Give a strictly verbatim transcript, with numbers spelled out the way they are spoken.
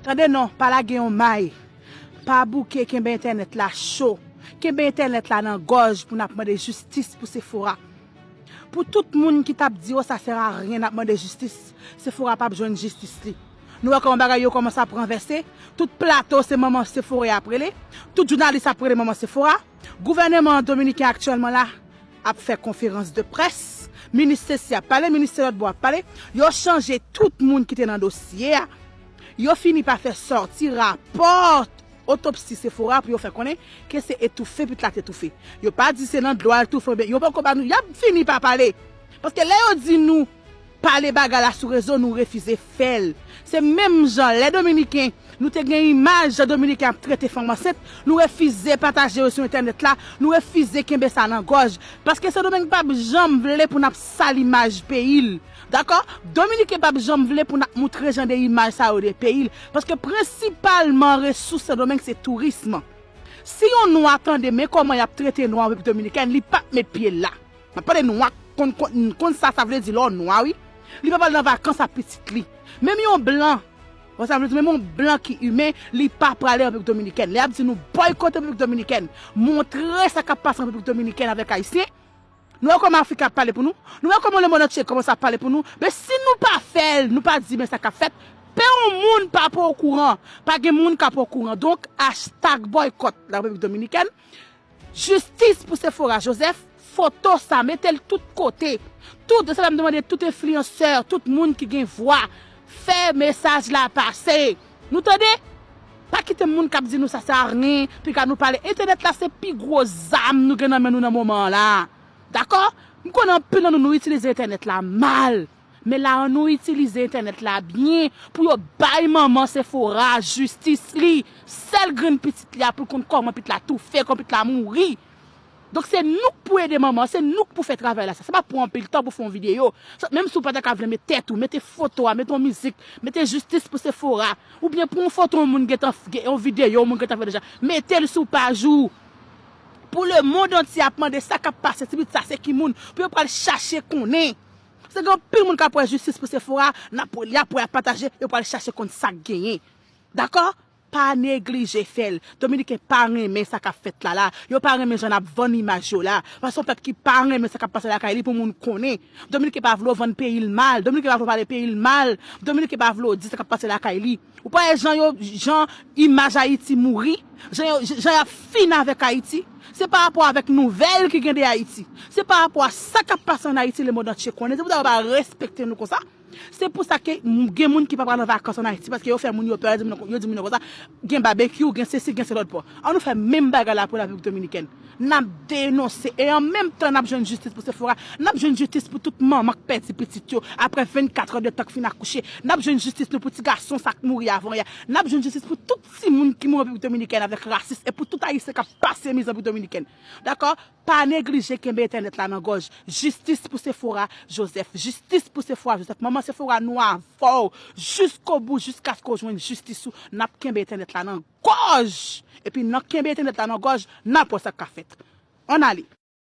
Tande non, pa lage yon may. Pa bouke, kenbe entènèt la cho. Kenbe entènèt la nan gòj pou n ap mande jistis pou Sephora. Pou tout moun ki t ap di, "Oh, sa sè a ryen, n ap mande jistis," Sephora p ap jwenn jistis li. Nou wè kòman bagay yo kòmanse ap ranvèse. Tout plato se manman Sephora y ap rele. Tout jounalis ap rele manman Sephora. Gouvèneman dominiken aktyèlman la ap fè konferans de près. Minis sesi ap pale, minis lòt bò ap pale. Yo chanje tout moun ki te nan dosye a. Yo fini pa fè sòti rapò otopsi Sephora pou yo fè konnen ke se etoufe pitit la te toufe. Yo pa di se nan dlo a l toufe oubyen yo poko ba nou. Y ap fini pa pale. Paske lè yo di nou pale bagay la sou rezo, nou refize fè l. Se menm jan lè dominiken, nou te gen imaj jan dominiken ap trete fanm ansent, nou refize pataje yo sou entènèt la, nou refize kenbe sa nan gòj. Paske Sendomeng p ap janm vle pou n ap sal imaj peyi l. Dakò? Dominiken p ap janm vle pou n ap moutre jan de imaj sa yo de peyi l. Paske prensipalman resous Sendomeng se tourism. Si yon nwa tande men kòman y ap trete nwa an Repiblik Dominikèn, li p ap met pye l la. M ap pale nwa konn, konn, konn sa sa vle di lè w nwa, wi. Li p ap al nan vakans ak pitit li. Menm yon blan, wè sa vle di, menm yon blan ki imen, li pa prale Repiblik Dominikèn. Lè y ap di nou bòykote Repiblik Dominikèn, montre sa k ap pase an Repiblik Dominikèn avèk Ayisyen. Nou wè kòman Afrik ap pale pou nou? Nou wè kòman lemonn antye kòmanse ap pale pou nou? Men si nou pa fè l, nou pa di men sa k ap fèt, pe yon moun pa pa okouran, pa gen moun k ap okouran. Donk, hashtag boycott la Repiblik Dominikèn, jistis pou Sephora Joseph, foto sa, mete l tout kote. Tout, se sa m ap mande tout enfliyansè, tout moun ki gen vwa, fè mesaj la pase. Nou tande? Pa kite moun k ap di nou sa sè a ryen, piga nou pale. Entènèt la se pi gwo zam nou gen nan men nou nan moman an la. Dakò? M konnen anpil nan nou, nou itilize entènèt la mal. Men la, ann nou itilize entènèt la byen pou yo bay manman Sephora jistis li. Sèl grenn pitit li a pou l konn kòman pitit la toufe, kòman pitit la mouri. Donk, se nou k pou ede manman, se nou k pou fè travay la. Sa, sa pa pran anpil tan pou fè yon videyo. Sa, menm si w pa ta ka vle met tèt ou, mete foto a, mete yon mizik, mete jistis pou Sephora. Oubyen pran yon foto yon moun gentan f-, gen yon videyo yon moun gentan fè deja. Mete l sou paj ou. Pou lemonn antye ap mande sa k ap pase, ti pitit sa se ki moun, pou yo pral chache konnen. Se gen anpil moun k ap wè jistis pou Sephora, n ap, y ap wè, y ap pataje, yo pral chache konn sa k genyen. Dakò? Pa neglije fè l. Dominiken pa renmen sa k ap fèt la la. Yo pa renmen jan n ap vann imaj yo la. Paske yon pèp ki pa renmen sa k ap pase lakay li pou moun konnen. Dominiken pa vle w vann peyi l mal. Dominiken pa vle w pale peyi l mal. Dominiken pa vle w di sa k ap pase lakay li. Ou pa wè jan yo, jan imaj Ayiti mouri? Jan yo, jan y ap fin avèk Ayiti? Se pa rapò avèk nouvèl ki gen de Ayiti. Se pa rapò a sa k ap pase ann Ayiti lemonn antye konnen. Se pou sa yo pa respekte nou konsa. Se pou sa ke m-, gen moun ki pa pral nan vakans ann Ayiti, paske yo fè moun yo pè, yo di moun yo, yo di moun yo konsa, gen babekyou, gen sesi, gen se lòt bò. Ann nou fè menm bagay la pou Repiblik Dominikèn. N ap denonse, e an menm tan n ap jwenn jistis pou Sephora, n ap jwenn jistis pou tout manman k pèdi pitit yo apre vennkat è de tan k fin akouche. N ap jwenn jistis nou pou ti gason sa k mouri avan yè. N ap jwenn jistis pou tout timoun ki mouri Repiblik Dominikèn avèk rasis e pou tout Ayisyen k ap pase mizè Repiblik Dominikèn. Dakò? Pa neglije kenbe entènèt la nan gòj. Jistis pou Sephora Joseph. Jistis pou Sephora Joseph. Manman Sephora, nou avè w jiskobou, jiskaske w jwenn jistis ou. N ap kenbe entènèt la nan gòj. Epi n ap kenbe entènèt la nan gòj, n ap wè sa k ka fèt. Ann ale.